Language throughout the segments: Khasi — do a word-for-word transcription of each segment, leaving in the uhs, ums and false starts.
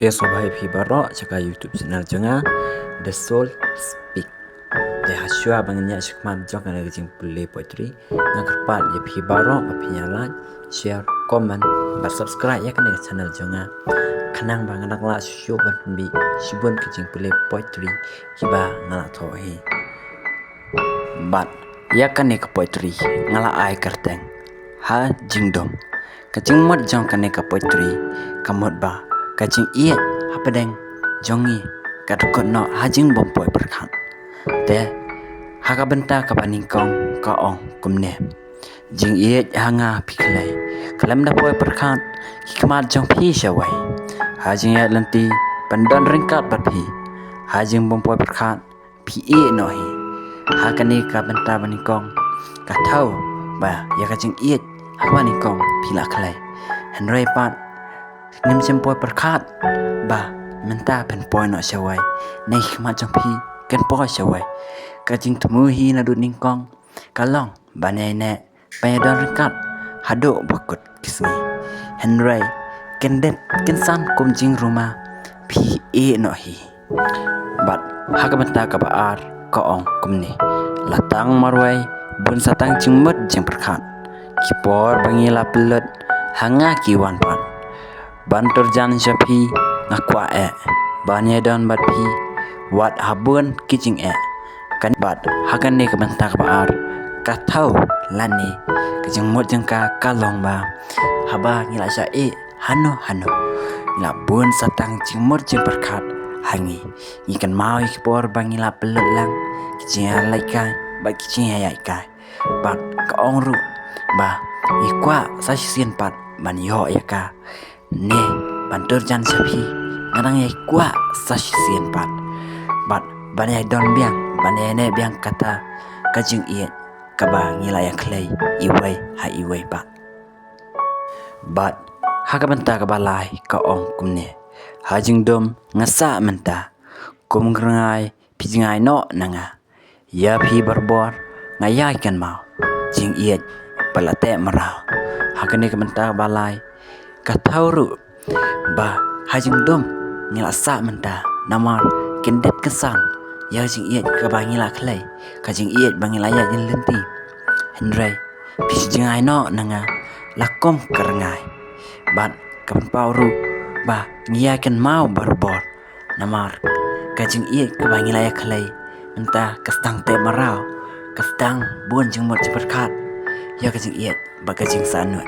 Te sngewbha ïa phi baroh sha ka YouTube channel jong nga, The Soul Speak. Te ha shuwa ba ngan ïaid shakhmat jong kane ka jingpule poetry, nga kyrpad ïa phi baroh ba phin ïa like, share, comment bad subscribe ïa kane ka channel jong nga, khnang ba ngan nang lah shuh shuh ban pynbeit shibun ki jingpule poetry kiba nga la thoh hi. Bad ïa kane ka poetry nga la ai kyrteng Ha Jingdum. Ka jingmut jong kane ka poetry ka mut ba ka jingïeit hapdeng jong ngi ka dkut noh ha jingbym poi pyrkhat. Te ha ka bynta kaba nyngkong ka ong kumne: Jingïeit ha nga phi khlei, khlem da poi pyrkhat ki khmat jong phi shawei. Ha jingïaid lynti ban don ryngkat bad phi, ha jingbym poi pyrkhat phi ïeh noh hi. Ha kane ka bynta ba nyngkong ka thaw ba ïa ka jingïeit ha kaba nyngkong phi la khlei. Hynrei pat ngim shym poi pyrkhat ba mynta phin poi noh shawei, ne ki khmat jong phi kin poi shawei. Ka jingthmu hi naduh nyngkong ka long ban ïaineh, ban ïadon ryngkat haduh ba kut ki sngi. Hynrei kyndit kynsan kum jingruma phi ïeh noh hi. Bad ha ka bynta kaba ar ka ong kumne: La tang marwei bun sa tang jingmut jingpyrkhat, ki por ba ngi la pynlut ha nga ki wan pat. Ban tur jan sha phi nga kwah eh, ban ïadon bad phi wat ha bun ki jingeh. Kan bad ha kane ka bynta kaba ar ka thaw lane ka jingmut jong ka ka long ba haba ngi la shah ïeh hano hano, ngi la bun sa tang jingmut jingpyrkhat ha ngi. Ngi kynmaw ïa ki por ba ngi la pynlut lang, ki jingïalehkai bad ki jingïaid kai. Bad ka ong ruh ba ngi kwah sa shisien pat ban ïoh ïa ka, ne ban tur jan sha phi nga dang ïai kwah sa shisien pat. Bad ban ïai don biang, ban ïai neh biang kata ka jingïeit kaba ngi la ïa khlei iwei ha iwei pat. Bad ha ka bynta kaba lai ka ong kumne: Ha Jingdum nga sah mynta, kum ka rngai phi jngai noh na nga. Ïa phi barabor nga ïai kynmaw, jingïeit ba la teh mraw. Ha kane ka bynta kaba lai ka thaw ruh ba Ha Jingdum ngi la sah mynta, namar kyndit kynsan ïa ka jingïeit kaba ngi la khlei, ka jingïeit ba ngi la ïaid lynti. Hynrei phi jngai noh na nga la kum ka rngai. Bad ka pynpaw ruh ba ngi ïai kynmaw barabor, namar ka jingïeit kaba ngi la ïa khlei mynta ka sdang teh mraw, ka sdang bun jingmut jingpyrkhat ïa ka jingïeit bad ka jingsahnud.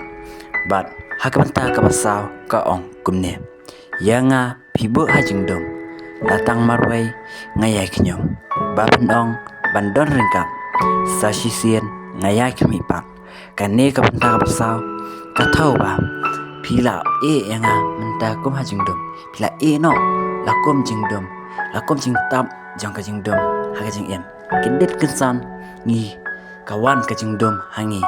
Bad ha ka bynta kaba saw ka ong kumne: Ïa nga phi buh Ha Jingdum, la tang marwei nga ïai khñium, ba phin ong ban don ryngkat, sa shisien nga ïai khmih pat. Kane ka bynta kaba saw ka thaw ba phi la ïeh ïa nga mynta kum Ha Jingdum, phi la ïeh noh la kum jingdum, la kum jingtap jong ka jingdum ha ka jingim. Kyndit kynsan ngi ka wan ka jingdum ha ngi,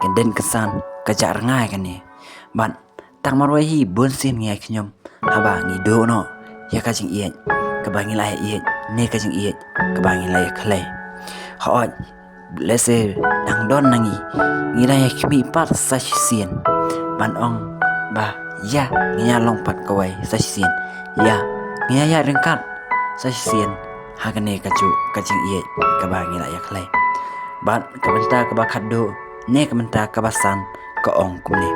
kyndit kynsan ka jah rngai kane. Bad tang marwei hi bun sien ngi ïai khñium haba ngi duh noh ïa ka jingïeit kaba ngi la ïa ïeit, ne ka jingïeit kaba ngi la ïa khlei. Hooid, lehse dang don na ngi, ngi dang ïa khmih pat sa shisien ban ong ba ïa ngi ïa long pat kawei sa shisien, ïa ngi ïa ïaid ryngkat sa shisien ha kane kajuh ka jingïeit kaba ngi la ïa khlei. Bad ka bynta kaba khatduh ne ka bynta kaba san ka ong kumne: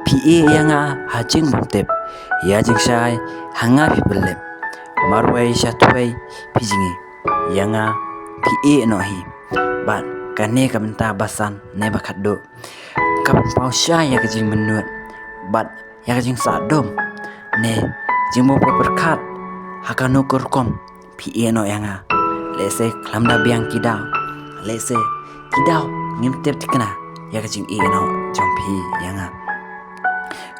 Phi ïeh ïa nga ha jingbymtip, ïa jingshai ha nga phi pynlip, marwei shatwei phi jngi, ïa nga phi ïeh noh hi. Bad kane ka bynta ba san ne ba khatduh ka pynpaw shai ïa ka jingmynnud bad ïa ka jingsah dum ne jingbym poi pyrkhat ha kano ka rukom phi ïeh noh ïa nga. Lehse khlem da biang ki daw, lehse ki daw ngim tip thikna ïa ka jingïeh noh jong phi ïa nga.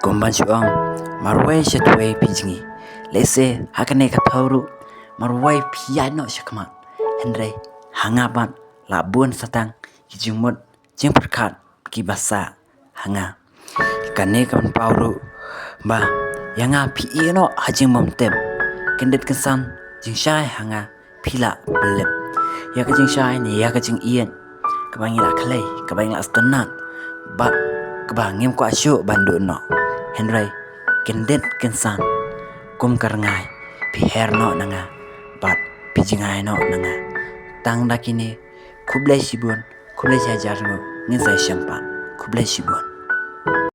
Kum ban shu ong marwei shatwei phi jngi, lehse ha kane ka thaw ruh marwei phi ïaid noh shakhmat, hynrei ha nga pat la bun sa tang ki jingmut jingpyrkhat kiba sah ha nga. Kane ka pynpaw ruh ba ïa nga phi ïeh noh ha jingbymtip, kyndit kynsan jingshai ha nga phi la pynlip. Ïa ka jingshai ne ïa ka jingïeit kaba ngi la khlei, kaba ngi la sngewtynnat bad kaba ngim kwah shuh ban duh noh, hynrei kyndit kynsan bym kyrngai, phi her noh na nga bad phi jngai noh na nga. Tang da kine, khublei shibun, khublei shihajar nguh, ngin sa ïashem pat. Khublei shibun.